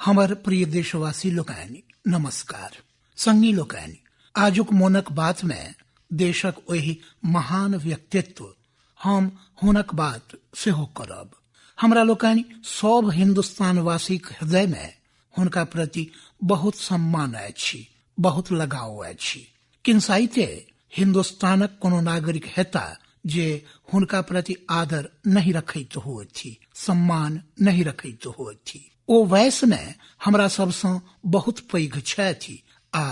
हमर प्रिय देशवासी लोकनि, नमस्कार। संगी लोकनि, आजुक मोनक बात मे देशक ओहि महान व्यक्तित्व हम हुनक बात सेहो करब। हमरा लोकनि सब हिंदुस्तानवासीक हृदय मे हुनका प्रति बहुत सम्मान अछि, बहुत लगाव अछि। किंसाइते हिंदुस्तानक कोनो नागरिक हेता जे हुनका प्रति आदर नहि रखैत होथि, सम्मान नहि रखैत होथि। ओ वयस मे हमरा सबसँ बहुत पैघ छथि आ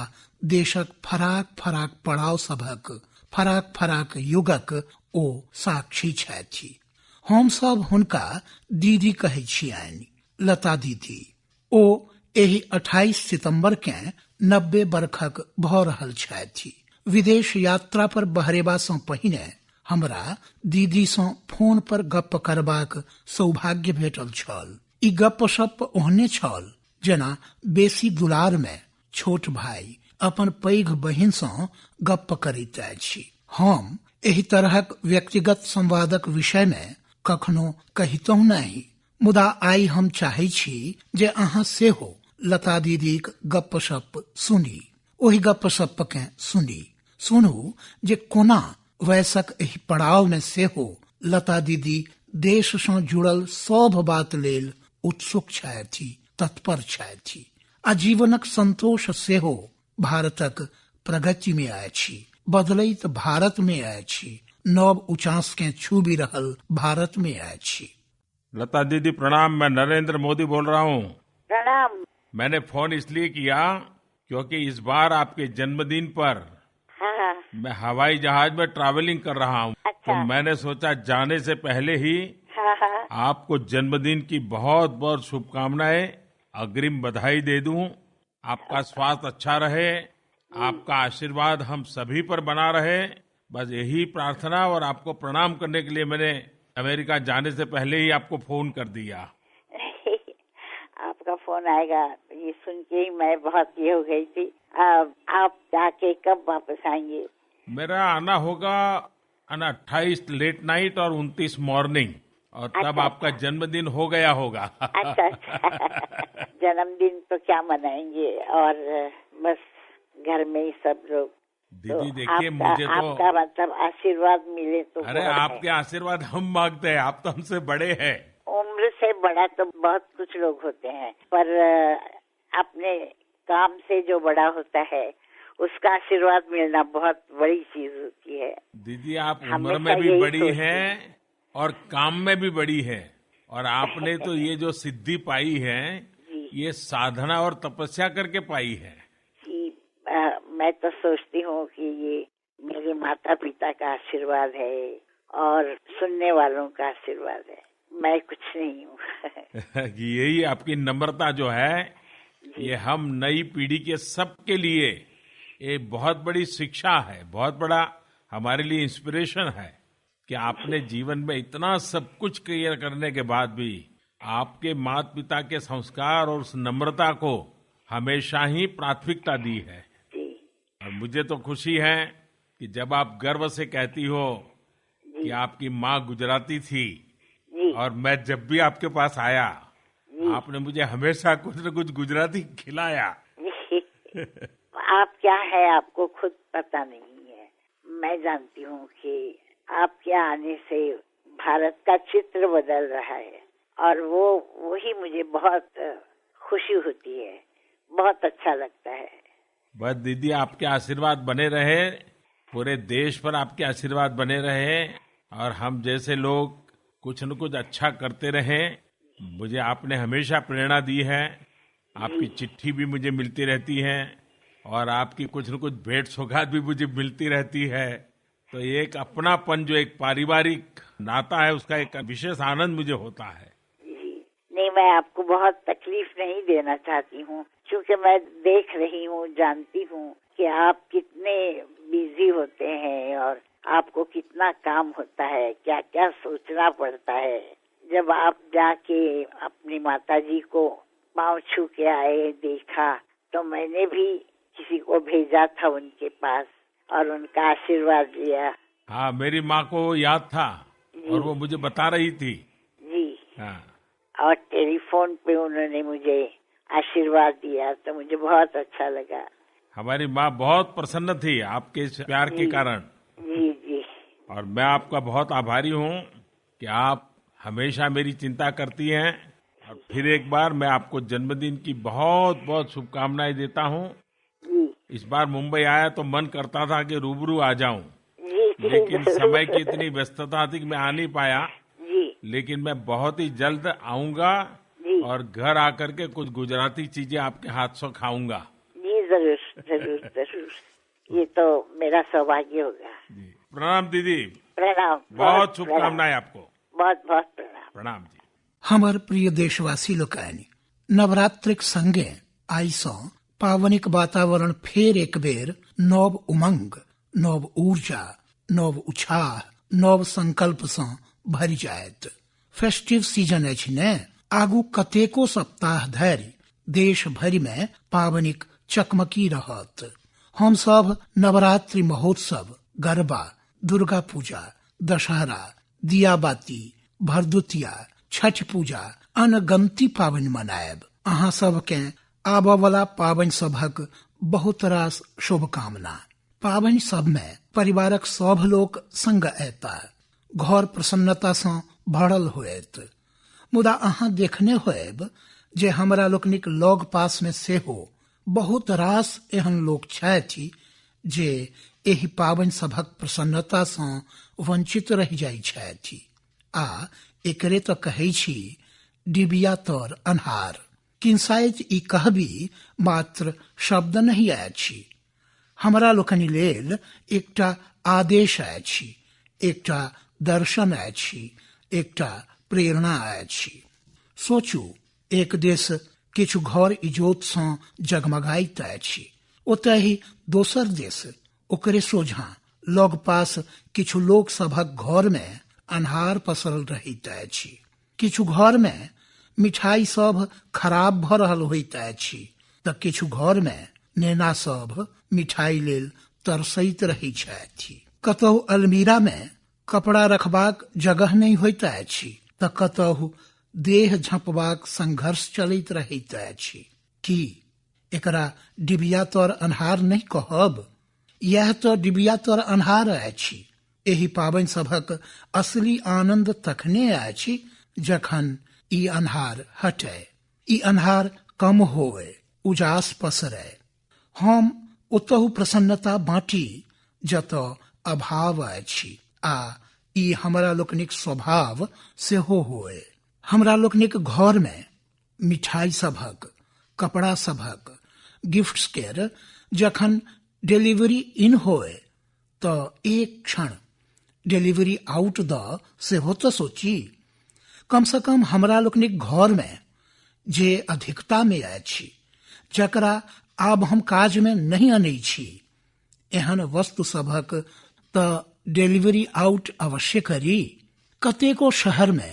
देशक फराक फराक पड़ाव सभक, फराक फराक युगक ओ साक्षी छथि। हम सब हुनका दीदी कहै छियनि, लता दीदी। ओ एहि 28 सितंबर के 90 बरखक भऽ रहल छथि। विदेश यात्रा पर बहरेबा सँ पहिने हमरा दीदी सँ फोन पर गप्प करबाक सौभाग्य भेटल छल। ई गप्प-सप्प ओहने छल जेना बेसी दुलार मे छोट भाई अपन पैघ बहिन सँ गप्प करैत अछि। हम एहि तरहक व्यक्तिगत संवादक विषय मे कखनो कहितहुँ नहि, मुदा आइ हम चाहै छी जे अहाँ सेहो लता दीदीक गप्प-सप्प सुनी, ओहि गप्प-सप्प केँ सुनी। सुनू जे कोना वयसक एहि पड़ाव मे सेहो लता दीदी देश सँ जुड़ल सभ बात लेल उत्सुक छथि, तत्पर छथि आ जीवनक संतोष सेहो भारतक प्रगति मे अछि, बदलैत भारत मे अछि, नव उचास केँ छूबि रहल भारत मे अछि। लता दीदी प्रणाम, मैं नरेंद्र मोदी बोल रहा हूँ। प्रणाम। मैंने फोन इसलिए किया क्योंकि इस बार आपके जन्मदिन पर हाँ। मैं हवाई जहाज में ट्रैवलिंग कर रहा हूँ। अच्छा। तो मैंने सोचा जाने से पहले ही हाँ, हाँ। आपको जन्मदिन की बहुत बहुत शुभकामनाएं, अग्रिम बधाई दे दूं। आपका स्वास्थ्य अच्छा रहे, आपका आशीर्वाद हम सभी पर बना रहे, बस यही प्रार्थना और आपको प्रणाम करने के लिए मैंने अमेरिका जाने से पहले ही आपको फोन कर दिया। आपका फोन आएगा ये सुन के ही मैं बहुत ये हो गई थी। अब आप जाके कब वापस आएंगे? मेरा आना होगा 28 लेट नाइट और 29 मॉर्निंग, और तब आपका जन्मदिन हो गया होगा। अच्छा, अच्छा। जन्मदिन तो क्या मनाएंगे, और बस घर में ही सब लोग। दीदी तो देखिए, मुझे तो आपका आशीर्वाद मिले तो अरे बहुत है। आपके आशीर्वाद हम मांगते हैं, आप तो हमसे बड़े हैं। उम्र से बड़ा तो बहुत कुछ लोग होते हैं, पर अपने काम से जो बड़ा होता है उसका आशीर्वाद मिलना बहुत बड़ी चीज होती है। दीदी आप हमेशा उम्र में भी यही बड़ी सोचती हैं हूँ। और काम में भी बड़ी हैं, और आपने तो ये जो सिद्धि पाई है जी। ये साधना और तपस्या करके पाई है। जी, मैं तो सोचती हूँ कि ये मेरे माता पिता का आशीर्वाद है और सुनने वालों का आशीर्वाद है, मैं कुछ नहीं हूँ। यही आपकी नम्रता जो है जी। ये हम नई पीढ़ी के सबके लिए ये बहुत बड़ी शिक्षा है, बहुत बड़ा हमारे लिए इंस्पिरेशन है कि आपने जीवन में इतना सब कुछ क्लियर करने के बाद भी आपके माता पिता के संस्कार और उस नम्रता को हमेशा ही प्राथमिकता दी है। जी। और मुझे तो खुशी है कि जब आप गर्व से कहती हो जी। कि आपकी माँ गुजराती थी, जी। और मैं जब भी आपके पास आया जी। आपने मुझे हमेशा कुछ न कुछ गुजराती खिलाया। जी। आप क्या है आपको खुद पता नहीं है। मैं जानती हूँ कि आपके आने से भारत का चित्र बदल रहा है, और वही मुझे बहुत खुशी होती है, बहुत अच्छा लगता है। बस दीदी आपके आशीर्वाद बने रहे, पूरे देश पर आपके आशीर्वाद बने रहे, और हम जैसे लोग कुछ न कुछ अच्छा करते रहें। मुझे आपने हमेशा प्रेरणा दी है, आपकी चिट्ठी भी मुझे मिलती रहती है और आपकी कुछ न कुछ भेंट सौगात भी मुझे मिलती रहती है। तो एक अपनापन जो एक पारिवारिक नाता है उसका एक विशेष आनंद मुझे होता है। जी नहीं, मैं आपको बहुत तकलीफ नहीं देना चाहती हूँ, क्योंकि मैं देख रही हूँ, जानती हूँ कि आप कितने बिजी होते हैं और आपको कितना काम होता है, क्या-क्या सोचना पड़ता है। जब आप जाके अपनी माताजी को पाँव छू के आए, देखा, तो मैंने भी किसी को भेजा था उनके पास और उनका आशीर्वाद लिया। हाँ, मेरी माँ को याद था जी। और वो मुझे बता रही थी। जी। हाँ। और टेलीफोन पे उन्होंने मुझे आशीर्वाद दिया, तो मुझे बहुत अच्छा लगा। हमारी माँ बहुत प्रसन्न थी आपके इस प्यार के कारण। जी जी। और मैं आपका बहुत आभारी हूँ कि आप हमेशा मेरी चिंता करती हैं। और फिर एक बार मैं आपको जन्मदिन की बहुत बहुत शुभकामनाएं देता हूँ। इस बार मुंबई आया तो मन करता था कि रूबरू आ जाऊं, लेकिन समय की इतनी व्यस्तता थी कि मैं आ नहीं पाया। लेकिन मैं बहुत ही जल्द आऊंगा और घर आकर के कुछ गुजराती चीजें आपके हाथ से खाऊंगा। जी जरूर जरूर जरूर, ये तो मेरा सौभाग्य होगा। जी प्रणाम दीदी। प्रणाम, बहुत शुभकामनाएं आपको। बहुत बहुत प्रणाम। प्रणाम जी। हमर प्रिय देशवासी लोकनि, नवरात्रिक संगे आइ सँ पावनिक वातावरण फेर एक बेर नव उमंग, नव ऊर्जा, नव उत्साह, नव संकल्प सँ भरि जायत। फेस्टिव सीजन अछि ने, आगू कतेको सप्ताह धरि देश भरि मे पावनिक चकमकी रहत। हम सब नवरात्रि महोत्सव, गरबा, दुर्गा पूजा, दशहरा, दियाबाती, भरदुतिया, छठ पूजा, अनगंती पावनि मनायब। अहाँ सबके आबऽ वाला पावनि सभक बहुत रास शुभकामना। पावनि सबमे परिवारक सब लोक संग अयता, घर प्रसन्नता सँ भरल होयत। मुदा अहाँ देखने होयब जे हमरा लोकनिक लग पास मे सेहो बहुत रास एहन लोक छथि जे एहि पावनि सभक प्रसन्नता सँ वंचित रहि जाइ छथि। आ एकरे तऽ कहै छी डिबिया तर अन्हार। किंसाइत ई कहबी मात्र शब्द नहि अछि, हमरा लोकनि लेल एकटा आदेश अछि, एकटा दर्शन अछि, एकटा प्रेरणा अछि। सोचू, एक देश किछु घर इजोत सँ जगमगाइत अछि, ओतहि दोसर देश ओकरे सोझां लग पास किछु लोक सभक घर मे अन्हार पसरल रहैत अछि। किछु घर मे मिठाई सब खराब भऽ रहल होइत अछि तऽ किछु घर मे नेना सब मिठाई लेल तरसैत रहै छथि। कतहु अलमीरा मे कपड़ा रखबाक जगह नहि होइत अछि तऽ कतहु देह झँपबाक संघर्ष चलैत रहैत अछि। की एकरा डिबिया तर अन्हार नहि कहब? इएह तऽ डिबिया तर अन्हार अछि। एहि पाबनि सभक असली आनंद तखने अछि जखन ई अन्हार हटय, ई अन्हार कम होए, उजास पसरय। हम ओतहु प्रसन्नता बाँटी जतऽ अभाव अछि, आ ई हमरा लोकनिक स्वभाव सेहो होए। हमरा लोकनिक घर मे मिठाई सभक, कपड़ा सभक, गिफ्ट्स केर जखन डिलीवरी इन होए तऽ एक क्षण डिलीवरी आउट द सेहो तऽ सोची। कम से कम हमरा लोकनिक घर मे जे अधिकता मे अछि, जकरा आब हम काज मे नहि अनै छी, एहन वस्तु सभक तऽ डिलीवरी आउट अवश्य करी। कतेको शहर मे,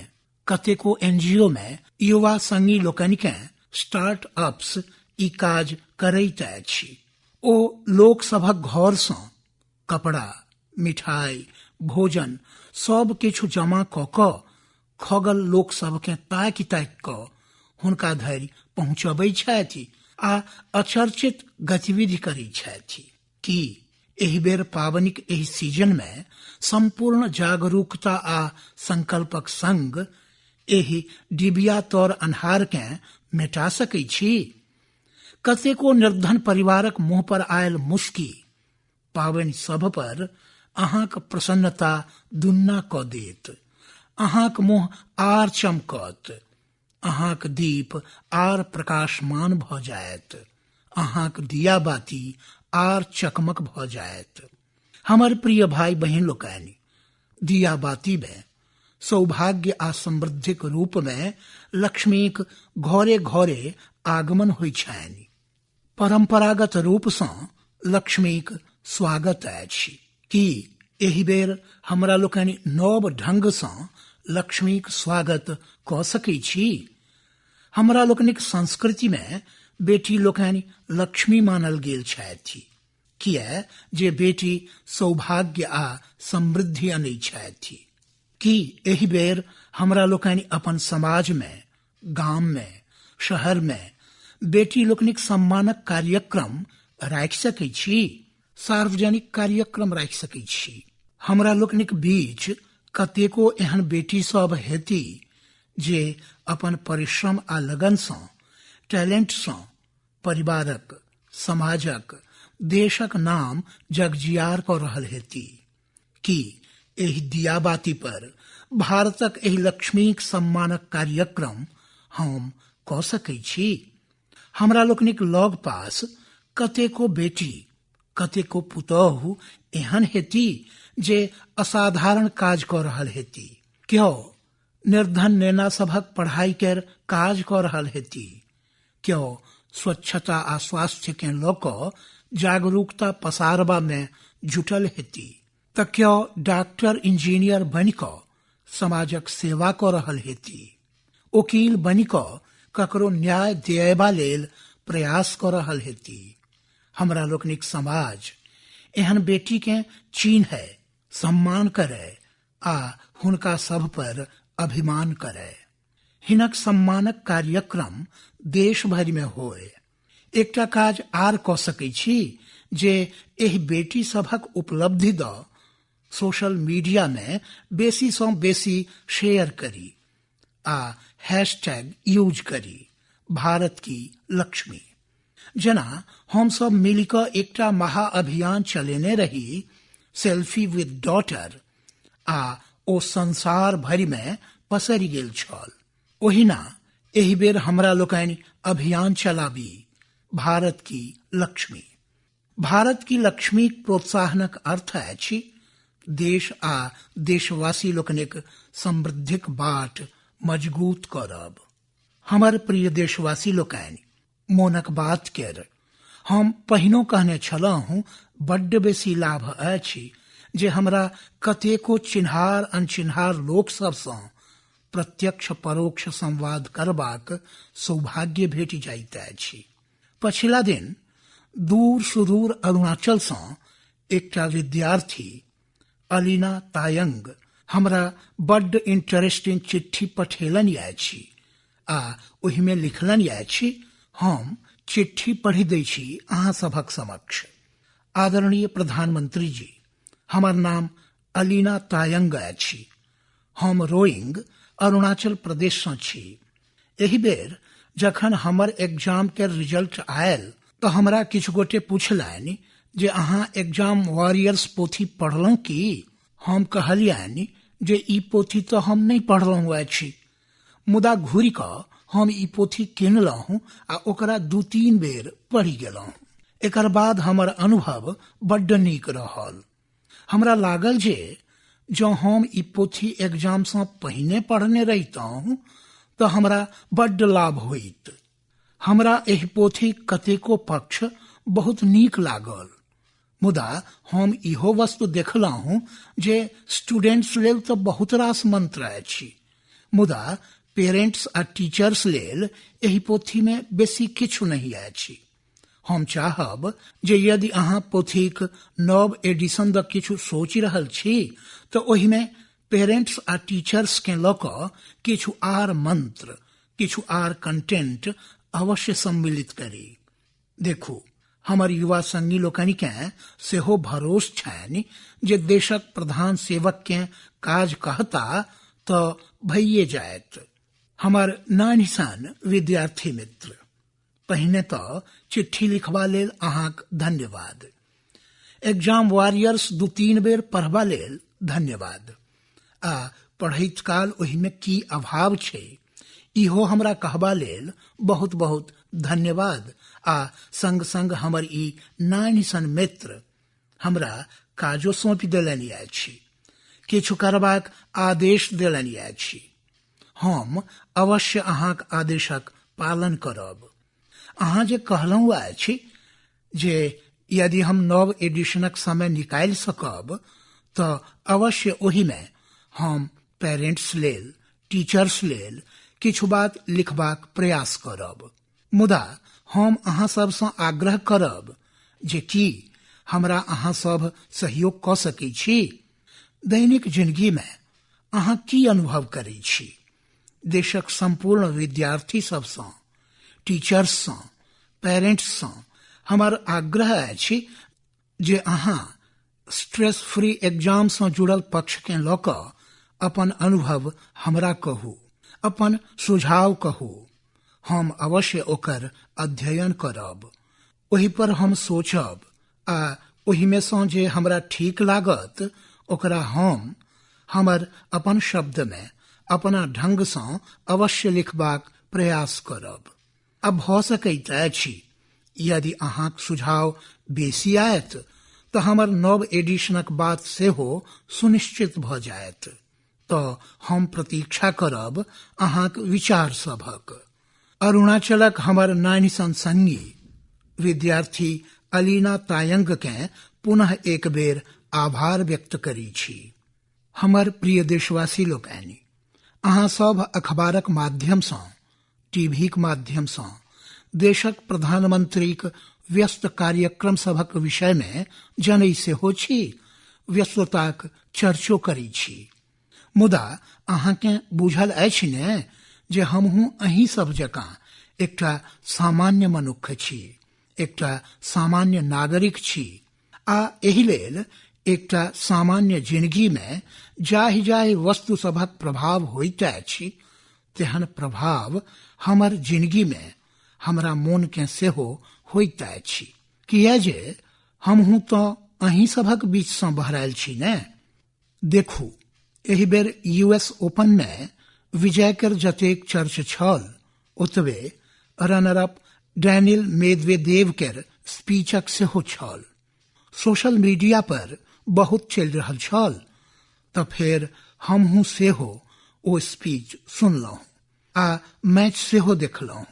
कतेको एनजीओ मे युवा संगी लोकनि के स्टार्ट अप्स ई काज करैत अछि। ओ लोक सभक घर सँ कपड़ा, मिठाई, भोजन सब किछु जमा कऽ कऽ खगल लोक सबके ताकि ताकि कऽ हुनका धरि पहुँचबै छथि आ अचर्चित गतिविधि करै छथि। की एहि बेर पावनिक एहि सीजन मे संपूर्ण जागरूकता आ संकल्पक संग एहि डिबिया तर अन्हार के मेटा सकै छी? कतेको निर्धन परिवारक मुंह पर आयल मुस्की पावनि सभ पर अहाँक प्रसन्नता दुन्ना कऽ देत। अहाँक मुंह आर चमकत, अहाँक दीप आर प्रकाशमान भऽ जायत, अहाँक दिया बाती आर चकमक भऽ जायत। हमर प्रिय भाई बहिन लोकनि, दिया बाती मे सौभाग्य आ समृद्धिक रूप मे लक्ष्मीक घरे घरे आगमन होइ छनि। परंपरागत रूप सँ लक्ष्मीक स्वागत अछि। की एहि बेर हमरा लोकनि नव ढंग सँ लक्ष्मीक स्वागत कऽ सकै छी? हमरा लोकनिक संस्कृति मे बेटी लोकनि लक्ष्मी मानल गेल छथि, किए जे बेटी सौभाग्य आ समृद्धि अनै छथि। की एहि बेर हमरा लोकनि अपन समाज मे, गाम मे, शहर मे बेटी लोकनिक सम्मानक कार्यक्रम राखि सकै छी? सार्वजनिक कार्यक्रम राखि सकै छी। हमरा लोकनिक बीच कतेको एहन बेटी सब हेती जे अपन परिश्रम आ लगन सँ, टैलेंट सँ परिवारक, समाजक, देशक नाम जगजियार कऽ रहल हेती। की एहि दियाबाती पर भारतक एहि लक्ष्मीक सम्मानक कार्यक्रम हम कऽ सकै छी? हमरा लोकनिक लग पास कतेको बेटी, कतेको पुतोहु एहन हेती जे असाधारण काज कऽ रहल हेती। क्यो निर्धन नेना सभक पढ़ाई केर काज कऽ रहल हेती, क्यो स्वच्छता आ स्वास्थ्य के लऽ कऽ जागरूकता पसारबा मे जुटल हेती, तऽ क्यो डॉक्टर इंजीनियर बनि कऽ समाजक सेवा कऽ रहल हेती, ओकील बनि कऽ ककरो न्याय दिएबा लेल प्रयास कऽ रहल हेती। हमरा लोकनिक समाज एहन बेटी के चिन्है, सम्मान करै आ हुनका सभ पर अभिमान करै। हिनक सम्मानक कार्यक्रम देश भरि मे होय। एकटा काज आर कऽ सकै छी जे एहि बेटी सभक उपलब्धि दऽ सोशल मीडिया मे बेसी सँ बेसी शेयर करी आ हैशटैग यूज करी भारत की लक्ष्मी। जेना हम सब मिलि कऽ एकटा महाअभियान चलेने रही सेल्फी विद डॉटर, आ ओ संसार भरि मे पसरि गेल छल, ओहिना एहि बेर हमरा लोकनि अभियान चलाबी भारत की लक्ष्मी। भारत की लक्ष्मीक प्रोत्साहनक अर्थ अछि देश आ देशवासी लोकनिक समृद्धिक बाट मजगूत करब। हमर प्रिय देशवासी लोकनि, मोनक बात केर हम पहिनो कहने छलहुँ, बड्ड बेसी लाभ अछि जे हमरा कतेको चिन्हार अनचिन्हार लोक सबसँ प्रत्यक्ष परोक्ष संवाद करबाक सौभाग्य भेटि जाइत अछि। पछिला दिन दूर सुदूर अरुणाचल सँ एकटा विद्यार्थी अलीना तायंग हमरा बड्ड इंटरेस्टिंग चिट्ठी पठेलनि अछि आ ओहिमे लिखलनि अछि, हम चिट्ठी पढ़ि दै छी अहाँ सभक समक्ष। आदरणीय प्रधानमंत्री जी, हमर नाम अलीना तायंग अछि। हम रोइंग, अरुणाचल प्रदेश सँ छी। एहि बेर जखन हमर एग्जाम के रिजल्ट आयल तऽ हमरा किछु गोटे पुछलनि जे अहाँ एग्जाम वॉरियर्स पोथी पढ़लहुँ की? हम कहलियनि जे ई पोथी तऽ हम नहि पढ़लहुँ अछि, मुदा घुरि कऽ हम ई पोथी किनलहुँ आ ओकरा 2-3 बेर पढ़ि गेलहुँ। एकर बाद हमर अनुभव बड्ड नीक रहल। हमरा लागल जे जँ हम ई पोथी एग्जाम सँ पहिने पढ़ने रहितहुँ तऽ हमरा बड्ड लाभ होइत। हमरा एहि पोथीक कतेको पक्ष बहुत नीक लागल, मुदा हम इहो वस्तु देखलहुँ जे स्टूडेंट्स लेल तऽ बहुत रास मंत्र अछि, मुदा पेरेंट्स आ टीचर्स लेल एहि पोथी मे बेसी किछु नहि अछि। हम चाहब जे यदि अहाँ पोथीक नव एडिशन दऽ किछु सोचि रहल छी तऽ ओहिमे पेरेंट्स आ टीचर्स के लऽ कऽ किछु आर मंत्र, किछु आर कंटेंट अवश्य सम्मिलित करी। देखू, हमर युवा संगी लोकनि के सेहो भरोस छनि जे देशक प्रधान सेवक के काज कहता तऽ भइए जायत। हमर नान्हि सन विद्यार्थी मित्र, पहिने तऽ चिट्ठी लिखबा लेल अहाँक धन्यवाद। एग्जाम वॉरियर्स 2-3 बेर पढ़बा लेल धन्यवाद। आ पढ़ैत काल ओहिमे की अभाव छै इहो हमरा कहबा लेल बहुत बहुत धन्यवाद। आ संग संग हमर ई नान्हि सन मित्र हमरा काजो सौंपि देलनि अछि, किछु करबाक आदेश देलनि अछि। हम अवश्य अहाँक आदेशक पालन करब। अहाँ जे कहलहुँ अछि जे यदि हम नव एडिशनक समय निकालि सकब तऽ अवश्य ओहिमे हम पेरेंट्स लेल, टीचर्स लेल किछु बात लिखबाक प्रयास करब। मुदा हम अहाँ सबसँ आग्रह करब जे की हमरा अहाँ सब सहयोग कऽ सकै छी? दैनिक जिंदगी मे अहाँ की अनुभव करै छी? देशक संपूर्ण विद्यार्थी सबसँ, टीचर्स सँ, पेरेंट्ससँ हमर आग्रह अछि जे अहाँ स्ट्रेस फ्री एग्जामसँ जुड़ल पक्षकेँ लऽ कऽ अपन अनुभव हमरा कहू, अपन सुझाव कहू। हम अवश्य ओकर अध्ययन करब, ओहि पर हम सोचब आ ओहिमे सँ जे हमरा ठीक लागत ओकरा हम हमर अपन शब्दमे अपना ढंगसँ अवश्य लिखबाक प्रयास करब। आ भऽ सकैत अछि यदि अहाँक सुझाव बेसी आयत तऽ हमर नव एडिशनक बात सेहो सुनिश्चित भऽ जायत। तऽ हम प्रतीक्षा करब अहाँक विचार सभक। अरुणाचलक हमर नान्हि सन संगी विद्यार्थी अलीना तायंगकेँ पुनः एक बेर आभार व्यक्त करै छी। हमर प्रिय देशवासी लोकनि, अहाँ सभ अखबारक माध्यमसँ, टीवीक माध्यमसँ देशक प्रधानमंत्रीक व्यस्त कार्यक्रम सभक विषयमे जनै सेहो छी, व्यस्तताक चर्चो करै छी। मुदा अहाँकेँ बुझल अछि ने जे हमहूँ अहीं सभ जकाँ एकटा सामान्य मनुक्ख छी, एकटा सामान्य नागरिक छी आ एहि लेल एकटा सामान्य जिनगीमे जाहि जाहि वस्तु सभक प्रभाव होइत अछि तेहन प्रभाव हमर जिनगीमे हमरा मोनकेँ सेहो होइत अछि। किए जे हमहूँ तऽ अहीं सभक बीचसँ बहरायल छी ने। देखू, एहि बेर यूएस ओपनमे विजय केर जतेक चर्च छल ओतबे रनर अप डैनिल मेदवेदेव केर स्पीचक सेहो छल। सोशल मीडिया पर बहुत चलि रहल छल, तऽ फेर हमहूँ सेहो ओ स्पीच सुनलहुँ आ मैच सेहो देखलहुँ।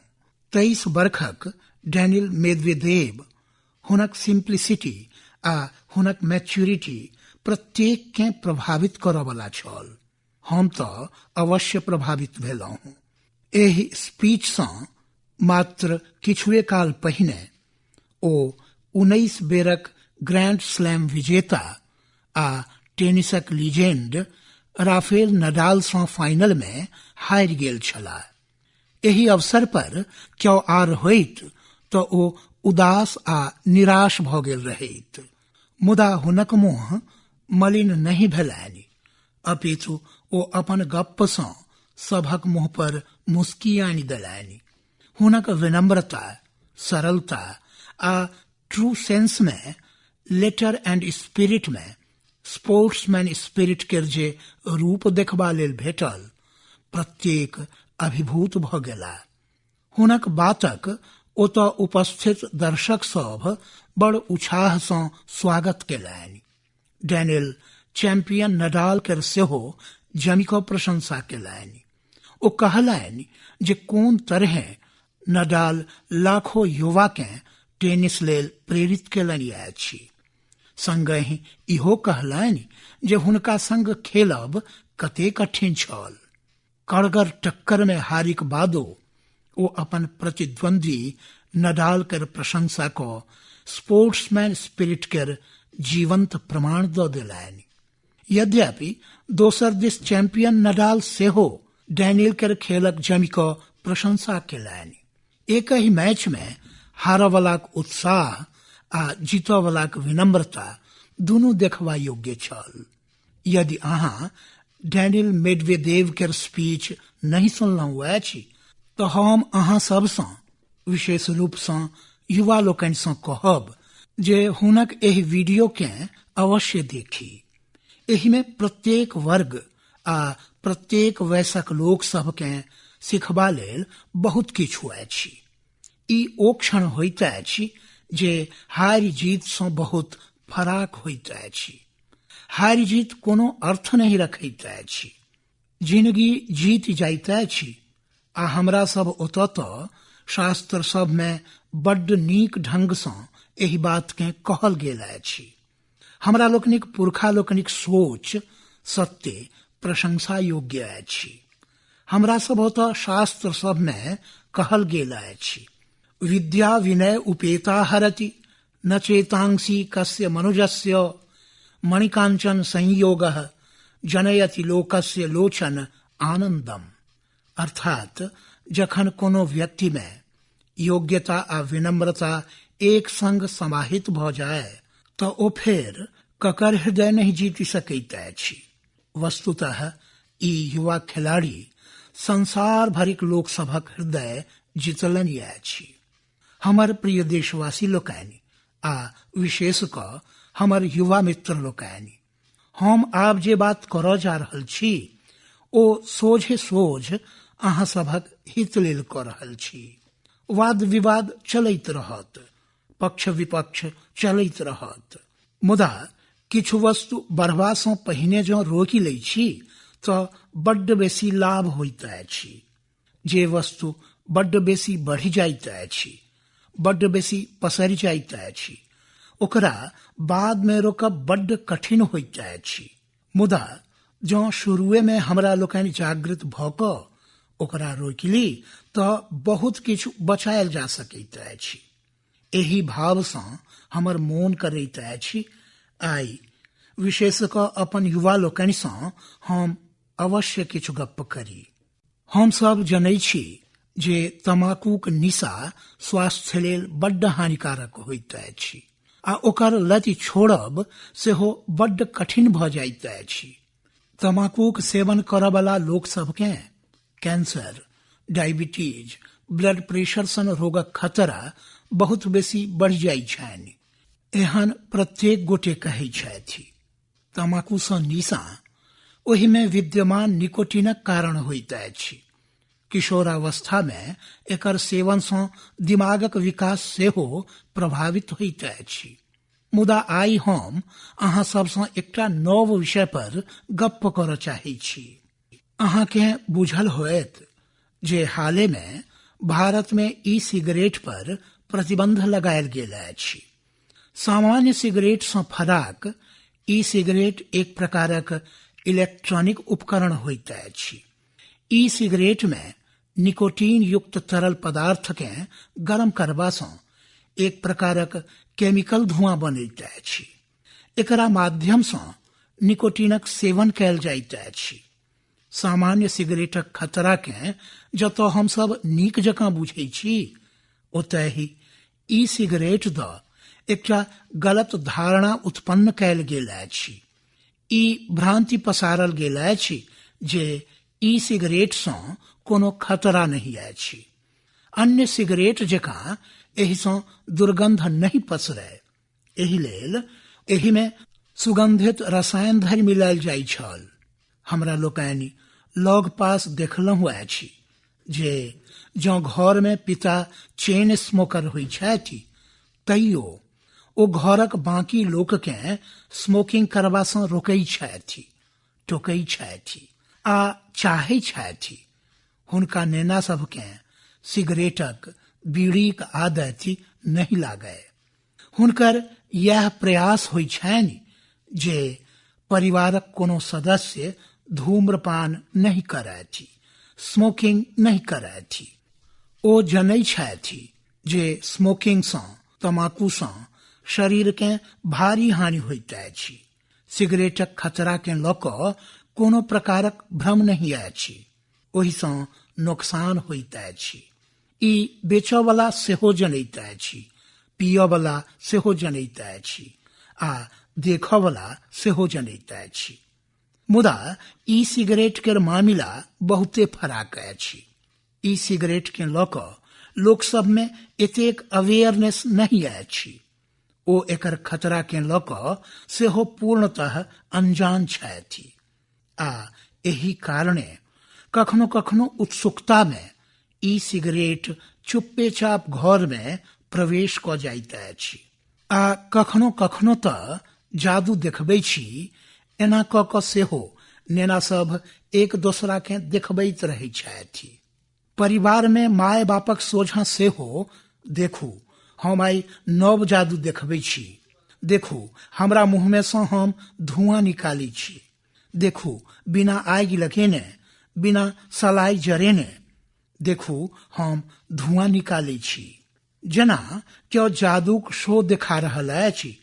23 बरखक डैनिल मेदवेदेव, हुनक सिम्प्लिसिटी आ हुनक मैच्योरिटी प्रत्येककेँ प्रभावित करऽवला छल। हम तऽ अवश्य प्रभावित भेलहुँ। एहि स्पीचसँ मात्र किछुए काल पहिने ओ 19 बेरक ग्रैंड स्लैम विजेता आ टेनिसक लीजेंड राफेल नडालसँ फाइनलमे हारि गेल छलाह। एहि अवसर पर क्यो आर होइत तऽ ओ उदास आ निराश भऽ गेल रहैत, मुदा हुनक मुँह मलिन नहि भेलनि, अपितु ओ अपन गप्पसँ सभक मुँह पर मुस्की आनि देलनि। हुनक विनम्रता, सरलता आ ट्रू सेंसमे लेटर एंड स्पिरिटमे स्पोर्ट्समैन स्पिरिट केर जे रूप देखबा लेल भेटल, प्रत्येक अभिभूत भऽ गेला। हुनक बातक ओतऽ उपस्थित दर्शक सभ बड़ उत्साहसँ स्वागत केलनि। डैनियल चैंपियन नडाल केर सेहो जमि कऽ प्रशंसा केलनि। ओ कहलनि जे कोन तरहें नडाल लाखो युवाकेँ टेनिस लेल प्रेरित केलनि अछि। संगहि इहो कहलनि जे हुनका संग खेलब कते कठिन छल। कड़गर टक्करमे हारिक बादो ओ अपन प्रतिद्वंद्वी नडाल केर प्रशंसा कऽ स्पोर्ट्समैन स्पिरिट केर जीवंत प्रमाण दऽ देलनि। यद्यपि दोसर दिस चैंपियन नडाल सेहो डैनियल केर खेलक जमि कऽ प्रशंसा केलनि। एकहि मैचमे हारऽवलाक उत्साह आ जीतऽवलाक विनम्रता दुनू देखबा योग्य छल। यदि अहाँ डैनियल मेडवेदेव केर स्पीच नहि सुनलहुँ अछि तऽ हम अहाँ सभसँ, विशेष रूपसँ युवा लोकनिसँ कहब जे हुनक एहि वीडियोकेँ अवश्य देखी। एहिमे प्रत्येक वर्ग आ प्रत्येक वयसक लोक सभकेँ सिखबा लेल बहुत किछु अछि। ई ओ क्षण होइत अछि जे हारि जीतसँ बहुत फराक होइत अछि। हारि जीत कोनो अर्थ नहि रखैत अछि। जिनगी जीत जाइत अछि आ हमरा सब ओतऽ तऽ शास्त्र सभमे बड्ड नीक ढंगसँ एहि बातकेँ कहल गेल अछि। हमरा लोकनिक पुरखा लोकनिक सोच सत्य प्रशंसा योग्य अछि। हमरा सब ओतऽ शास्त्र सभमे कहल गेल अछि, विद्या विनय उपेता हरति न चेतांसी कस्य मनुजस्य मणिकांचन संयोग जनयति लोकस्य लोचन आनंदम। अर्थात जखन कोनो व्यक्तिमे योग्यता आ विनम्रता एक संग समाहित भऽ जाय तऽ ओ फेर ककर हृदय नहि जीति सकैत अछि। वस्तुतः ई युवा खिलाड़ी संसार भरिक लोक सभक हृदय जितलनि अछि। हमर प्रिय देशवासी लोकनि आ विशेष कऽ हमर युवा मित्र लोकनि, हम आब जे बात करऽ जा रहल छी ओ सोझे सोझ अहाँ सभक हित लेल कऽ रहल छी। वाद विवाद चलैत रहत, पक्ष विपक्ष चलैत रहत, मुदा किछु वस्तु बढ़बा सँ पहिने जँ रोकि लै छी तऽ बड्ड बेसी लाभ होइत अछि। जे वस्तु बड्ड बेसी बढ़ि जाइत अछि, बड्ड बेसी पसरि जाइत अछि, ओकरा बाद मे रोकब बड्ड कठिन होइत अछि। मुदा जँ शुरुए मे हमरा लोकनि जागृत भऽ कऽ ओकरा रोकि ली तऽ बहुत किछु बचायल जा सकैत अछि। एहि भावसँ हमर मोन करैत अछि आइ विशेष कऽ अपन युवा लोकनिसँ हम अवश्य किछु गप्प करी। हम सब जनै छी जे तमाकूक निशा स्वास्थ्य लेल बड्ड हानिकारक होइत अछि आ ओकर लति छोड़ब सेहो बड्ड कठिन भऽ जाइत अछि। तमाकूक सेवन करऽवला लोक सबकेँ कैंसर, डायबिटीज, ब्लड प्रेशर सन रोगक खतरा बहुत बेसी बढ़ि जाइत छनि। एहन प्रत्येक गोटे कहै छथि। तमाकूसँ निशा ओहिमे विद्यमान निकोटिनक कारण होइत अछि। किशोरावस्थामे एकर सेवनसँ दिमागक विकास सेहो प्रभावित होइत अछि। मुदा आइ हम अहाँ सबसँ एकटा नव विषय पर गप्प करऽ चाहै छी। अहाँके बुझल होयत जे हाले मे भारत मे ई सिगरेट पर प्रतिबंध लगायल गेल अछि। सामान्य सिगरेट सँ फराक ई सिगरेट एक प्रकारक इलेक्ट्रॉनिक उपकरण होइत अछि। ई सिगरेट मे निकोटीन युक्त तरल पदार्थ के गर्म करबा सँ एक प्रकारक केमिकल धुआं बनैत अछि। एकरा माध्यम सँ निकोटीनक सेवन कयल जाइत अछि। सामान्य सिगरेटक खतरा के जतऽ हमसब नीक जकाँ बुझै छी, ओतहि ई सिगरेट दऽ एकटा गलत धारणा उत्पन्न कयल गेल अछि। ई भ्रांति पसारल गेल अछि जे ई सिगरेट सँ कोनो खतरा नहि अछि। अन्य सिगरेट जकाँ एहिसँ दुर्गंध नहि पसरय, एहि लेल एहिमे सुगंधित रसायन धरि मिलायल जाइत छल। हमरा लोकनि लग पास देखलहुँ अछि जे जँ घर मे पिता चेन स्मोकर होइ छथि तैयो ओ घरक बाकी लोककेँ स्मोकिंग करबा सँ रोकै छथि, टोकै छथि आ चाहै छथि हुनका नेना सबकेँ सिगरेटक बीड़ीक आदति नहि लागय। हुनकर यैह प्रयास होइ छनि जे परिवारक कोनो सदस्य धूम्रपान नहि करथि, स्मोकिंग नहि करथि। ओ जनै छथि जे स्मोकिंग सँ, तमाकू सँ शरीरकेँ भारी हानि होइत अछि। सिगरेटक खतरा केँ लऽ कऽ कोनो प्रकारक भ्रम नहि अछि, ओहिसँ नोकसान होइत अछि। ई बेचऽवला सेहो जनैत अछि, पियऽवला सेहो जनैत अछि आ देखऽवला सेहो जनैत अछि। मुदा ई सिगरेट केर मामिला बहुते फराक अछि। ई सिगरेट के लऽ कऽ लोक सबमे एतेक अवेयरनेस नहि अछि। ओ एकर खतरा के लऽ कऽ सेहो पूर्णतः अनजान छथि आ एहि कारणे कखनो कखनो उत्सुकता मे ई सिगरेट चुप्पेचाप घर मे प्रवेश कऽ जाइत अछि आ कखनो कखनो तऽ जादू देखबै छी एना कऽ कऽ सेहो नेना सब एक दोसरा के देखबैत रहै छथि। परिवार मे माय बापक सोझाँ सेहो देखू हम आइ नव जादू देखबै छी, देखू हमरा मुँह मे सँ हम धुआं निकालै छी, देखू बिना आगि लगेने, बिना सलाई जरेने, देखू हम धुआं निकालै छी। जेना केओ जादूक शो देखा रहल अछि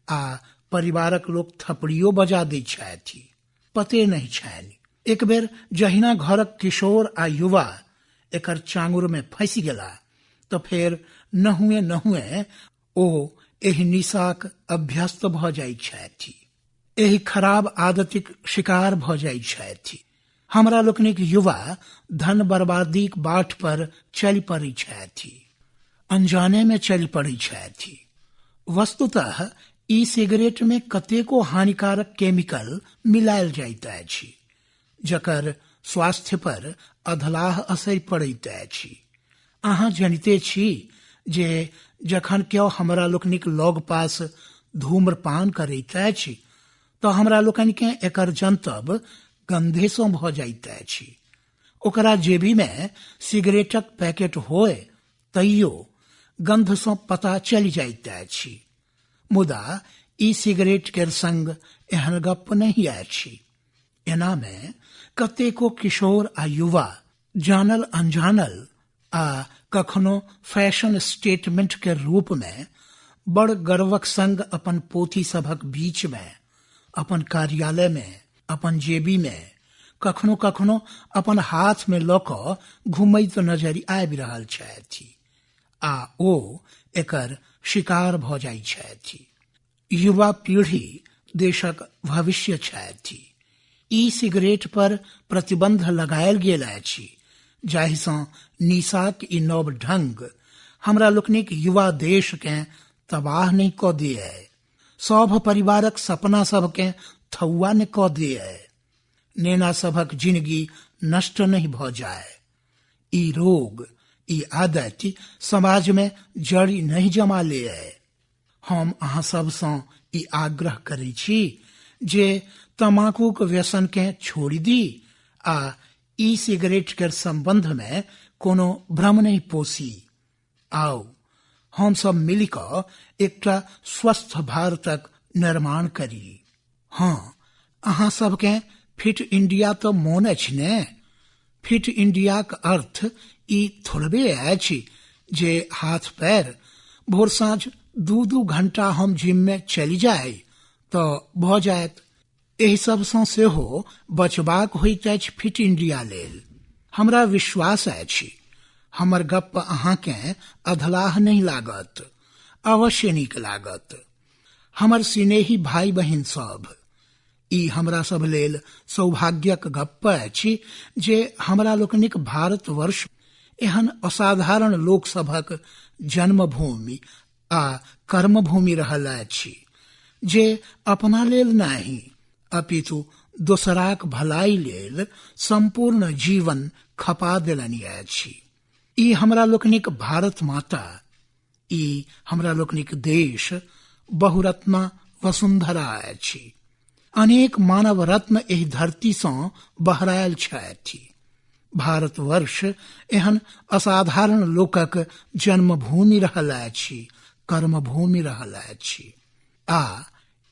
आ परिवारक लोक थपड़ियो बजा दै छथि, पते नहि छनि। एक बेर जहिना घरक किशोर आ युवा एकर चांगुर मे फँसि गेला तऽ फेर नहुए नहुए ओ एहि निशाक अभ्यस्त भऽ जाइत छथि, एहि खराब आदतिक शिकार भऽ जाइत छथि। हमरा लोकनिक युवा धन बर्बादीक बाट पर चलि पड़ैत छथि, अनजाने मे चलि पड़ैत छथि। वस्तुतः ई सिगरेट मे कतेको हानिकारक केमिकल मिलायल जाइत अछि, जकर स्वास्थ्य पर अधलाह असरि पड़ैत अछि। अहाँ जनिते छी जे जखन केओ हमरा लोकनिक लग पास धूम्रपान करैत अछि तऽ हमरा लोकनिकेँ एकर जनतब गंधे सँ भऽ जाइत अछि। ओकरा जेबी मे सिगरेटक पैकेट होय तैयो गंध सँ पता चलि जाइत अछि। मुदा ई सिगरेट केर संग एहन गप्प नहि अछि। एना मे कतेको किशोर आ युवा जानल अनजानल आ कखनो फैशन स्टेटमेंट के रूप मे बड़ गर्वक संग अपन पोथी सभक बीच मे, अपन कार्यालय मे, अपन जेबी मे, कखनो कखनो अपन हाथ मे लऽ कऽ घुमैत नजरि आबि रहल छथि आ ओ एकर शिकार भऽ जाइत छथि। युवा पीढ़ी देशक भविष्य छथि। ई सिगरेट पर प्रतिबंध लगायल गेल अछि, जाहि सँ निशाक ई नव ढंग हमरा लोकनिक युवा देश केँ तबाह नहि कऽ दिअय, सभ परिवारक सपना सभकेँ थौआ नहि कऽ दिअय, नेना सभक जिनगी नष्ट नहि भऽ जाय। ई रोग, ई आदति समाज मे जड़ि नहि जमा लिअय। हम अहाँ सभसँ ई आग्रह करै छी जे तमाकूक व्यसन केँ छोड़ि दी आ ई सिगरेट केर संबंध मे कोनो भ्रम नहि पोसी। आउ हम सब मिलि कऽ एकटा स्वस्थ भारतक निर्माण करी। हँ, अहाँ सबकेँ फिट इंडिया तऽ मोन अछि ने? फिट इंडियाक अर्थ ई थोड़बे अछि जे हाथ पैर भोर साँझ 2-2 घंटा हम जिम मे चलि जाय तऽ भऽ जायत। एहि सबसँ सेहो बचबाक होइत अछि फिट इंडिया लेल। हमरा विश्वास अछि हमर गप्प अहाँकेँ अधलाह नहि लागत, अवश्य नीक लागत। हमर सिनेही भाई बहिन सब, ई हमरा सब लेल सौभाग्यक गप्प अछि जे हमरा लोकनिक भारतवर्ष एहन असाधारण लोक सभक जन्मभूमि आ कर्मभूमि रहल अछि, जे अपना लेल नहि अपितु दोसराक भलाई लेल संपूर्ण जीवन खपा देलनि अछि। ई हमरा लोकनिक भारत माता, ई हमरा लोकनिक देश बहुरत्ना वसुंधरा अछि। अनेक मानव रत्न एहि धरती सँ बहरायल छथि। भारतवर्ष एहन असाधारण लोकक जन्मभूमि रहल अछि, कर्मभूमि रहल अछि। आ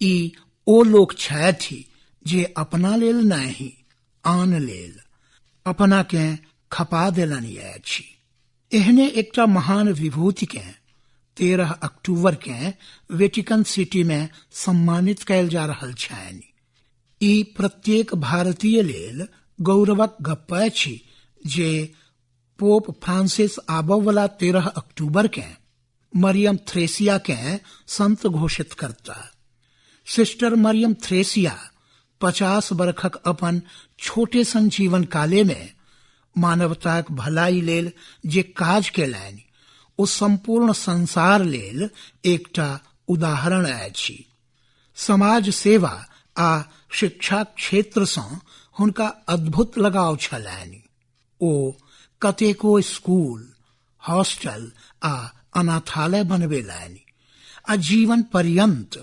ई ओ लोक छथि जे अपना लेल नहि, आन लेल अपना के खपा देलनि अछि। एहने एकटा महान विभूति के 13 अक्टूबर के वेटिकन सिटी में सम्मानित कयल जा रहल छनि। ई प्रत्येक भारतीय लेल गौरवक गप्प अछि जे पोप फ्रांसिस आबयवला 13 अक्टूबर के मरियम थ्रेसिया के संत घोषित करता। सिस्टर मरियम थ्रेसिया 50 बरखक अपन छोटे सन जीवन काले में मानवताक भलाई लेल जे काज केलनि ओ संपूर्ण संसार लेल एकटा उदाहरण अछि। समाज सेवा आ शिक्षा क्षेत्र सँ हुनका अद्भुत लगाव छलनि। ओ कतेको स्कूल, हॉस्टल आ अनाथालय बनबेलनि आ जीवन पर्यंत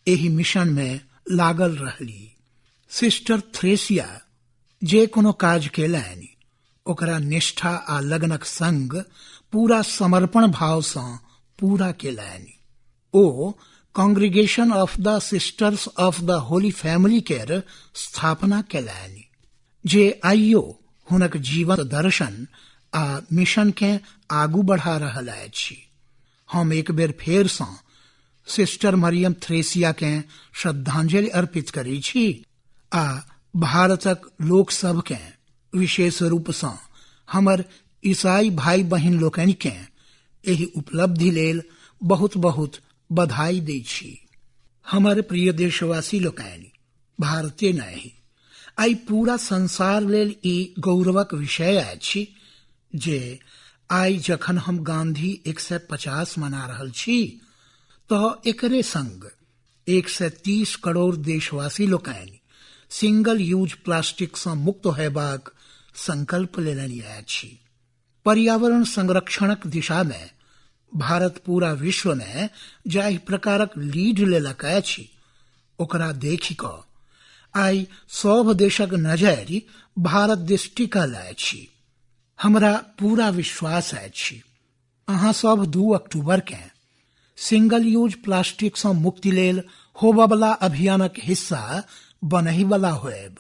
एहि मिशन में लागल रहली। सिस्टर थ्रेसिया जे कोनो काज केलनि ओकरा निष्ठा आ लगनक संग पूरा समर्पण भाव सँ पूरा केलनि। ओ Congregation of the Sisters of the Holy Family केर स्थापना केलनि, जे आइयो हुनक जीवन दर्शन आ मिशन के आगू बढ़ा रहल अछि। हम एक बेर फेर सँ सिस्टर मरियम थ्रेसिया के श्रद्धांजलि अर्पित करै छी आ भारतक लोक सबके, विशेष रूप सँ हमर ईसाई भाई बहिन लोकनि के एहि उपलब्धि लेल बहुत बहुत बधाई दै छी। हमर प्रिय देशवासी लोकनि, भारते नहि, आइ पूरा संसार लेल ई गौरवक विषय अछि जे आइ जखन हम गांधी 150 मना रहल छी तऽ एकरे संग 130 करोड़ देशवासी लोकनि सिंगल यूज प्लास्टिक सँ मुक्त होयबाक संकल्प लेलनि अछि। पर्यावरण संरक्षणक दिशा मे भारत पूरा विश्व मे जाहि प्रकारक लीड लेलक अछि ओकरा देखि कऽ आइ सभ देशक नजरि भारत दिस टिकल अछि। हमरा पूरा विश्वास अछि अहाँ सब 2 अक्टूबर के सिंगल यूज प्लास्टिक सँ मुक्ति लेल होबयवला अभियानक हिस्सा बनहिवला होयब।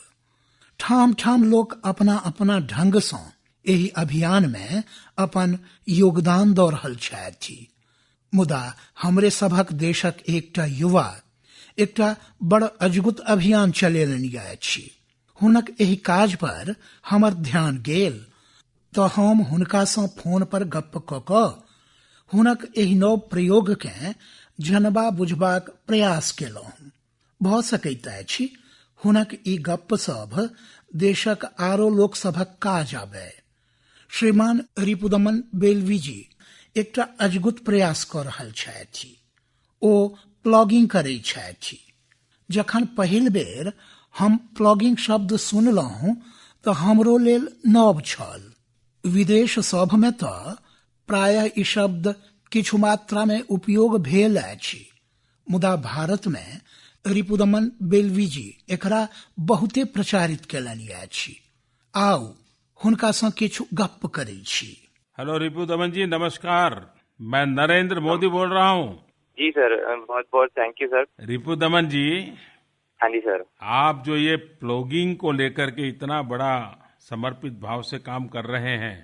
ठाम ठाम लोक अपना अपना ढंग सँ एहि अभियान मे अपन योगदान दऽ रहल छथि। मुदा हमरे सभक देशक एकटा युवा एकटा बड़ अजगुत अभियान चलेलनि अछि। हुनक एहि काज पर हमर ध्यान गेल तऽ हम हुनका सँ फोन पर गप्प कऽ कऽ हुनक एहि नव प्रयोग केँ जनबा बुझबाक प्रयास केलहुँ। भऽ सकैत अछि हुनक ई गप्प सभ देशक आरो लोक सभक काज आबय। श्रीमान रिपुदमन बेलवी जी एकटा अजगुत प्रयास कऽ रहल छथि। ओ प्लॉगिंग करै छथि। जखन पहिल बेर हम प्लॉगिंग शब्द सुनलहुँ तऽ हमरो लेल नव छल। विदेश सभ मे तऽ प्रायः ई शब्द किछु मात्रा मे उपयोग भेल अछि, मुदा भारत मे रिपुदमन बेलवी जी एकरा बहुते प्रचारित केलनि अछि। आउ हुनका सँ किछु गप्प करै छी। हेलो रिपुदमन जी, नमस्कार। मैं नरेंद्र मोदी बोल रहा हूँ। जी सर, बहुत बहुत thank you sir. Ripudaman ji. हाँ जी सर। आप जो ये प्लॉगिंग को लेकर के इतना बड़ा समर्पित भाव से काम कर रहे हैं,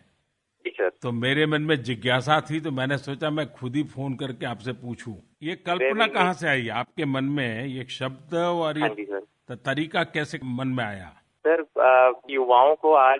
जी सर, तो मेरे मन में जिज्ञासा थी, तो मैंने सोचा मैं खुद ही फोन करके आपसे पूछूं। ये कल्पना कहाँ से आई आपके मन में, ये शब्द और ये तरीका कैसे मन में आया? सर, युवाओं को आज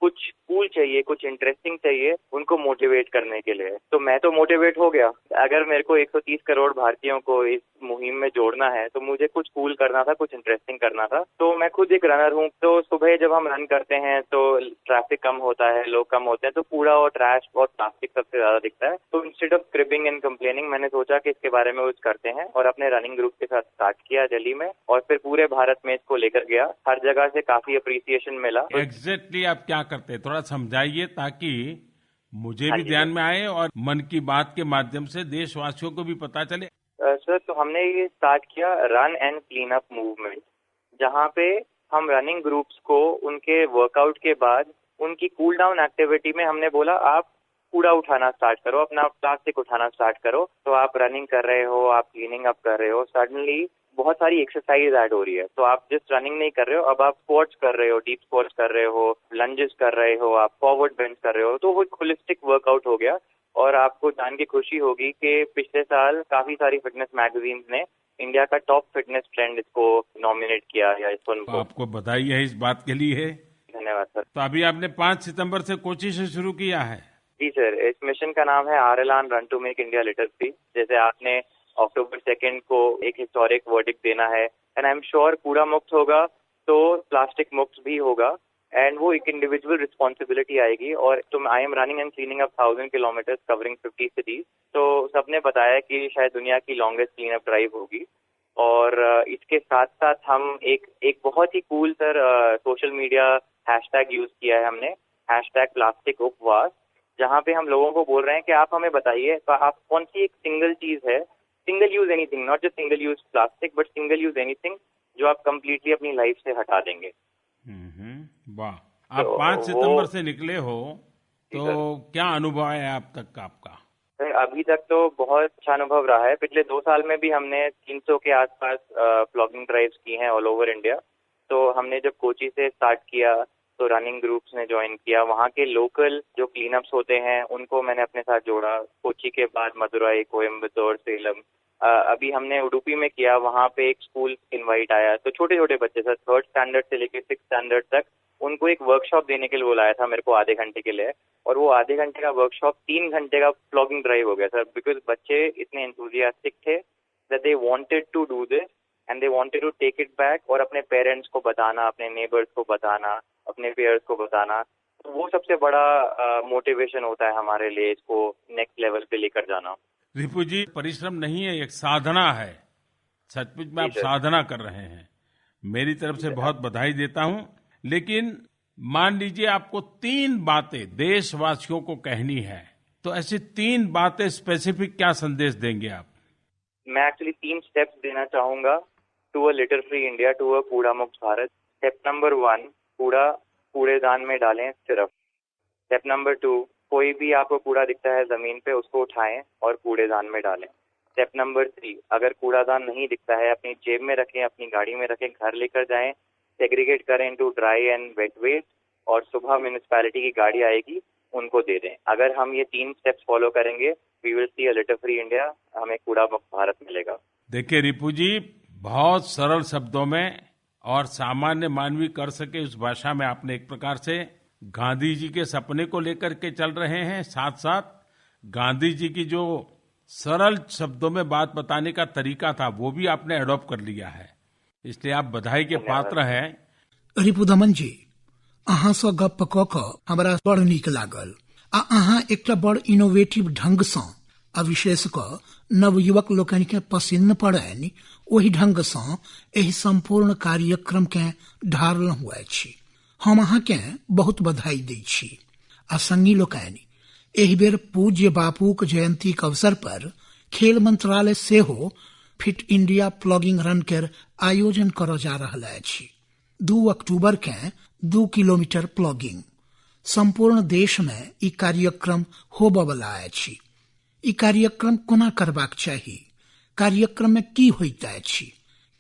कुछ कूल चाहिए, कुछ इंटरेस्टिंग चाहिए उनको मोटिवेट करने के लिए। तो मैं तो मोटिवेट हो गया। अगर मेरे को 130 करोड़ भारतीयों को इस मुहिम में जोड़ना है तो मुझे कुछ कूल करना था, कुछ इंटरेस्टिंग करना था। तो मैं खुद एक रनर हूँ, तो सुबह जब हम रन करते हैं तो ट्रैफिक कम होता है, लोग कम होते हैं, तो कूड़ा और ट्रैश और प्लास्टिक सबसे ज्यादा दिखता है। तो instead of cribbing and complaining मैंने सोचा कि इसके बारे में कुछ करते हैं और अपने रनिंग ग्रुप के साथ स्टार्ट किया दिल्ली में और फिर पूरे भारत में इसको लेकर गया। हर जगह से काफी अप्रिसिएशन मिला। एग्जैक्टली आप क्या करते हैं, थोड़ा समझाइए ताकि मुझे भी ध्यान में आए और मन की बात के माध्यम से देशवासियों को भी पता चले। सर, तो हमने ये स्टार्ट किया run and clean up movement, जहाँ पे हम रनिंग ग्रुप्स को उनके वर्कआउट के बाद उनकी कूल डाउन एक्टिविटी में हमने बोला आप कूड़ा उठाना स्टार्ट करो, अपना प्लास्टिक उठाना स्टार्ट करो। तो आप रनिंग कर रहे हो, आप क्लीनिंग अप कर रहे हो, सडनली बहुत सारी एक्सरसाइज ऐड हो रही है। तो आप जस्ट रनिंग नहीं कर रहे हो, अब आप स्क्वाट्स कर रहे हो, डीप स्क्वाट्स कर रहे हो, लंजेस कर रहे हो, आप फॉरवर्ड बेंच कर रहे हो। तो वो एक होलिस्टिक वर्कआउट हो गया। और आपको जान के खुशी होगी कि पिछले साल काफी सारी फिटनेस मैगजीन्स ने इंडिया का टॉप फिटनेस ट्रेंड इसको नॉमिनेट किया या इसको। तो आपको बधाई है इस बात के लिए। धन्यवाद सर। तो अभी आपने 5 सितंबर से कोची से शुरू किया है। जी सर, इस मिशन का नाम है RLR run to make India litter free. जैसे आपने अक्टूबर 2 को एक हिस्टोरिक वर्डिक्ट देना है एंड I am sure कूड़ा मुक्त होगा तो प्लास्टिक मुक्त भी होगा एंड वो एक इंडिविजुअल रिस्पॉन्सिबिलिटी आएगी। और तुम I am running and cleaning up 1000 kilometres covering 50 cities. तो सबने बताया कि शायद दुनिया की लॉन्गेस्ट क्लीन अप ड्राइव होगी। और इसके साथ साथ हम एक बहुत ही cool sir social media hashtag use किया है हमने, हैशटैग प्लास्टिक उपवास, जहाँ पे हम लोगों को बोल रहे हैं कि आप हमें बताइए तो आप कौन सी एक सिंगल चीज है, single use anything, not just single use plastic but single use anything जो आप कंप्लीटली अपनी लाइफ से हटा देंगे। वाह। आप 5 सितंबर से निकले हो तो क्या अनुभव है आप तक का आपका? सर, अभी तक तो बहुत अच्छा अनुभव रहा है। पिछले 2 साल में भी हमने 300 के आसपास प्लॉगिंग ड्राइव्स की हैं ऑल ओवर इंडिया। तो हमने जब कोची से स्टार्ट किया तो रनिंग ग्रुप्स ने ज्वाइन किया, वहाँ के लोकल जो क्लीनअप्स होते हैं उनको मैंने अपने साथ जोड़ा। कोची के बाद मदुराई, कोयम्बतूर, सेलम, अभी हमने उडुपी में किया, वहाँ पे एक स्कूल इनवाइट आया। तो छोटे छोटे बच्चे सर, 3rd standard से लेकर 6th standard तक, उनको एक वर्कशॉप देने के लिए बुलाया था मेरे को आधे घंटे के लिए, और वो आधे घंटे का वर्कशॉप 3 घंटे का प्लॉगिंग ड्राइव हो गया सर, because बच्चे इतने एंथुसियास्टिक थे that they wanted to do this and they wanted to take it back और अपने पेरेंट्स को बताना, अपने नेबर्स को बताना, अपने पेयर्स को बताना। तो वो सबसे बड़ा मोटिवेशन होता है हमारे लिए इसको नेक्स्ट लेवल पे लेकर जाना। रिपु जी, परिश्रम नहीं है, एक साधना है। सचमुच में आप साधना कर रहे हैं। मेरी तरफ से बहुत बधाई देता हूं। लेकिन मान लीजिए आपको 3 बातें देशवासियों को कहनी है, तो ऐसी 3 बातें स्पेसिफिक क्या संदेश देंगे आप? मैं एक्चुअली 3 स्टेप्स देना चाहूंगा to a litter free India, to a कूड़ा मुक्त भारत। स्टेप नंबर 1, कूड़ा कूड़ेदान में डालें सिर्फ। स्टेप नंबर 2, कोई भी आपको कूड़ा दिखता है जमीन पे उसको उठाएं और कूड़ेदान में डालें। स्टेप नंबर 3, अगर कूड़ादान नहीं दिखता है अपनी जेब में रखें, अपनी गाड़ी में रखें, घर लेकर जाएं, सेग्रीगेट करें into dry and wet waste, और सुबह म्यूनिसिपैलिटी की गाड़ी आएगी उनको दे दें। अगर हम ये 3 स्टेप्स फॉलो करेंगे, we will see a litter free India, हमें कूड़ा मुक्त भारत मिलेगा। देखिए रिपु जी, बहुत सरल शब्दों में और सामान्य मानवी कर सके उस भाषा में आपने एक प्रकार से गांधी जी के सपने को लेकर के चल रहे हैं, साथ साथ गांधी जी की जो सरल शब्दों में बात बताने का तरीका था वो भी आपने एडॉप्ट कर लिया है, इसलिए आप बधाई के पात्र हैं। रिपुदमन जी, अहाँ सँ गप्प कऽ कऽ हमरा बड़ नीक लागल आ अहाँ एकटा बड़ इनोवेटिव ढंग सँ आ विशेष कऽ नवयुवक लोकनि के पसिन्न पड़नि ओहि ढंग सँ एहि संपूर्ण कार्यक्रम के ढारलहुँ अछि। हम अहाँ के बहुत बधाई दै छी। आ संगी लोकनि, एहि बेर पूज्य बापूक जयंतीक अवसर पर खेल मंत्रालय सेहो फिट इंडिया प्लॉगिंग रन केर आयोजन करऽ जा रहल अछि। 2 अक्टूबर के 2 किलोमीटर प्लॉगिंग संपूर्ण देश में ई कार्यक्रम होबयवला अछि। ई कार्यक्रम कोना करबाक चाही, कार्यक्रम में की होइत अछि,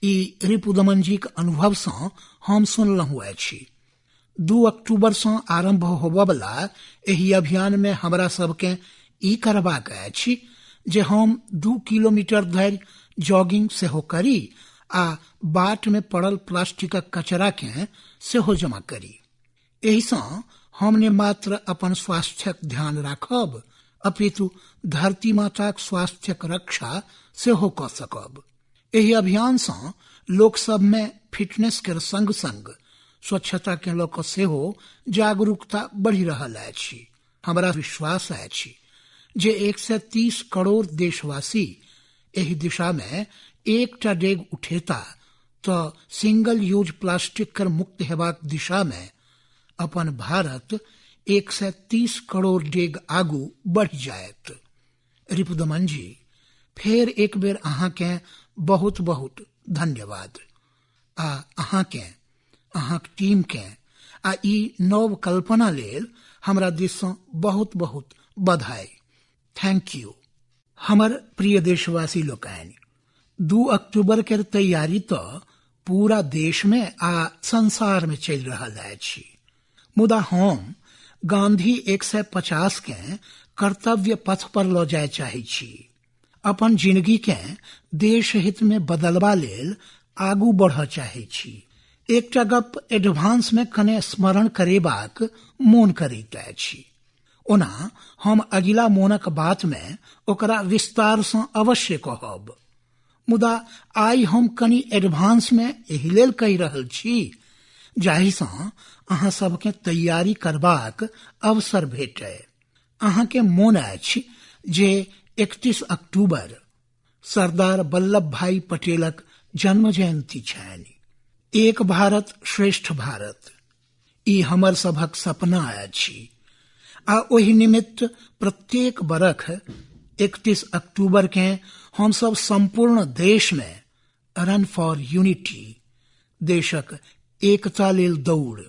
ई रिपुदमन जीक अनुभव सँ हम सुनलहुँ अछि। 2 अक्टूबर सँ आरंभ होबयवला एहि अभियान में हमरा सबके ई करबाक अछि जे हम 2 किलोमीटर धरि जॉगिंग सेहो करी आ बाट में पड़ल प्लास्टिकक कचरा के सेहो जमा करी। एहि सँ हम ने मात्र अपन स्वास्थ्यक ध्यान राखब अपितु धरती माताक स्वास्थ्यक रक्षा सेहो कऽ सकब। एहि अभियान सँ लोक सब में फिटनेस के संग संग स्वच्छता के लऽ कऽ सेहो जागरूकता बढ़ि रहल अछि। हमरा विश्वास अछि जे 130 करोड़ देशवासी एहि दिशा में एकटा डेग उठेता तऽ सिंगल यूज प्लास्टिक कर मुक्त हेबाक दिशा में अपन भारत 130 करोड़ डेग आगू बढ़ि जायत। रिपुदमन जी, फेर एक बेर अहाँ के बहुत बहुत धन्यवाद आ अहाँ के, अहाँक टीम के आ ई नव कल्पना लेल हमरा दिस सँ बहुत बहुत बधाई। Thank you. हमर प्रिय देशवासी लोकनि, 2 अक्टूबर के तैयारी तऽ पूरा देश में आ संसार में चलि रहल अछि, मुदा हम गांधी 150 के कर्तव्य पथ पर लऽ जाय चाहै छी। अपन जिंदगी के देश हित में बदलबा लेल आगू बढ़ऽ चाहै छी। एकटा गप एडवांस में कने स्मरण करेबाक मोन करैत अछि। ओना हम अगिला मोनक बात में ओकरा विस्तार सँ अवश्य कहब, मुदा आइ हम कनि एडवांस में एहि लेल कहि रहल छी जाहि सँ अहाँ सबके तैयारी करबाक अवसर भेटय। अहाँके मोन अछि जे 31 अक्टूबर सरदार वल्लभ भाई पटेलक जन्म जयंती छनि। एक भारत श्रेष्ठ भारत ई हमर सभक सपना अछि आ ओहि निमित्त प्रत्येक बरख 31 अक्टूबर के हमसब संपूर्ण देश में रन फॉर यूनिटी, देशक एकता लेल दौड़,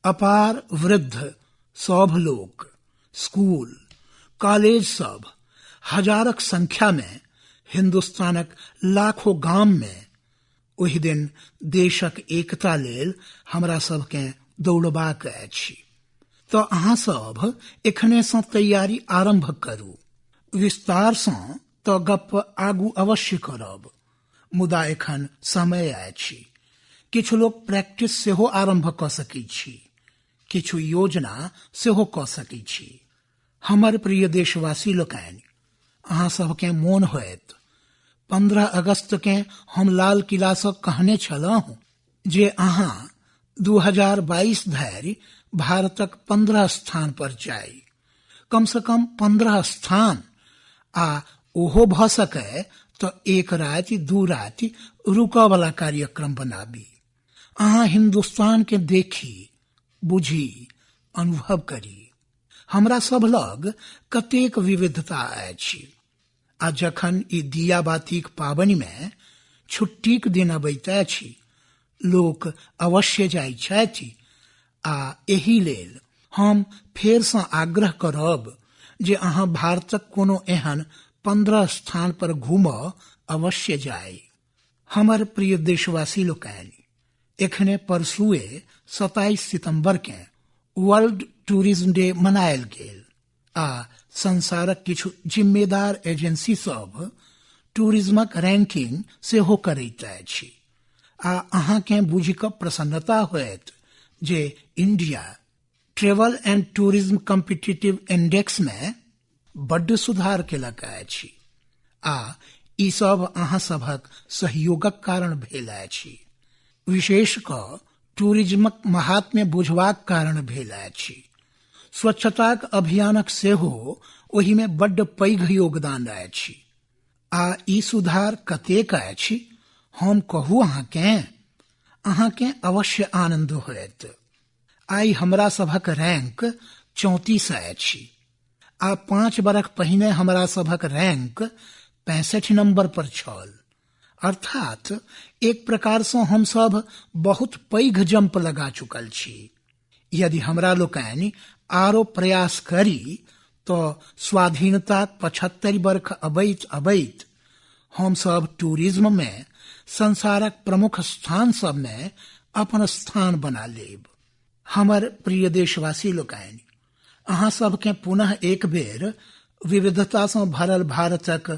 अपार वृद्ध सभ लोक, स्कूल कॉलेज सब हजारक संख्या में हिंदुस्तानक लाखों गाम में ओहि दिन देशक एकता लेल हमरा सबके दौड़बाक अछि। तऽ अहाँ सब एखने सँ तैयारी आरंभ करू। विस्तार सँ तऽ गप्प आगू अवश्य करब, मुदा एखन समय अछि। किछु लोक प्रैक्टिस सेहो आरंभ कऽ सकैत छी। किछु योजना सेहो कऽ सकैत छी। हमर प्रिय देशवासी लोकनि, अहाँ सबके मोन होयत 15 अगस्त के हम लाल किला सँ कहने छलहुँ जे अहाँ 2022 धरि भारतक 15 स्थान पर जाइ, कम से कम 15 स्थान, आ ओहो भऽ सकै तऽ एक राति 2 राति रुकऽ वाला कार्यक्रम बनाबी। अहाँ हिंदुस्तान के देखी, बुझी, अनुभव करी। हमरा सब लग कतेक विविधता अछि। आ जखन ई दिया बातीक पाबनि में छुट्टीक दिन अबैत अछि, लोक अवश्य जाइ छथि। आ एहि लेल हम फेर सँ आग्रह करब जे अहाँ भारतक कोनो एहन 15 स्थान पर घूमऽ अवश्य जाइ। हमर प्रिय देशवासी लोकनि, एखने परसुए 27 सितंबर के वर्ल्ड टूरिज्म डे मनायल गेल आ संसारक किछु जिम्मेदार एजेंसी सब टूरिज्मक रैंकिंग सेहो करैत अछि। आ अहाँके बुझि कऽ प्रसन्नता होयत जे India travel and tourism competitive index में बड्ड सुधार केलक अछि आ ई सब अहाँ सभक सहयोगक कारण भेल अछि। विशेष कऽ टूरिज्मक महात्म्य बुझबाक कारण भेल अछि। स्वच्छताक अभियानक सेहो ओहिमे बड्ड पैघ योगदान अछि। आ ई सुधार कतेक अछि हम कहू अहाँके अवश्य आनंद होयत। आइ हमरा सभक रैंक 34 अछि आ 5 बरख पहिने हमरा सभक रैंक 65 नंबर पर छल। अर्थात एक प्रकार सँ हम सब बहुत पैघ जंप लगा चुकल छी। यदि हमरा लोकनि आरो प्रयास करी तो स्वाधीनताक 75 बरख अबैत अबैत हम सब टूरिज्म में संसारक प्रमुख स्थान सब में अपन स्थान बना लेब। हमर प्रिय देशवासी लोकनि, अहाँ सबके पुनः एक बेर विविधता सँ भरल भारतक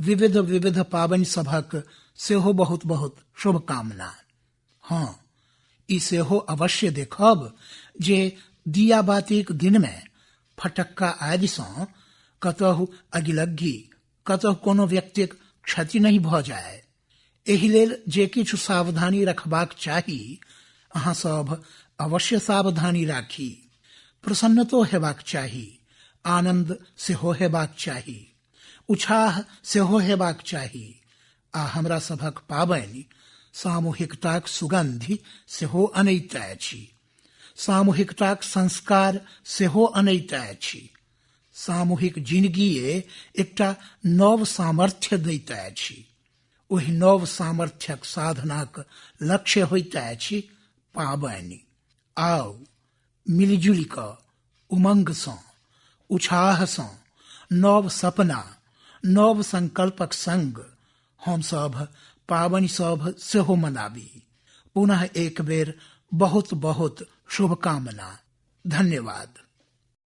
विविध विविध पाबनि सभक सेहो बहुत बहुत शुभकामना। हाँ, ई सेहो अवश्य देखब जे दिया बातीक दिन में फटक्का आदि सँ कतहु अगिलग्गी, कतहु कोनो व्यक्तिक क्षति नहीं भऽ जाय। एहि लेल जे किछु सावधानी रखबाक चाही अहाँ सब अवश्य सावधानी राखी। प्रसन्नतो हेबाक चाही, आनंद सेहो हेबाक चाही, उत्साह सेहो हेबाक चाही आ हमरा सभक पाबनि सामूहिकताक सुगंधि सेहो अनैत अछि, सामूहिकताक संस्कार सेहो अनैत अछि, सामूहिक जिनगीए एकटा नव सामर्थ्य दैत अछि। ओहि नव सामर्थ्यक साधनाक लक्ष्य होइत अछि पाबनि। आउ मिलिजुलि कऽ उमंग सँ, उत्साह सँ, नव सपना, नव संकल्पक संग हम सब पाबनि सब सेहो मनाबी। पुनः एक बेर बहुत बहुत शुभकामना। धन्यवाद।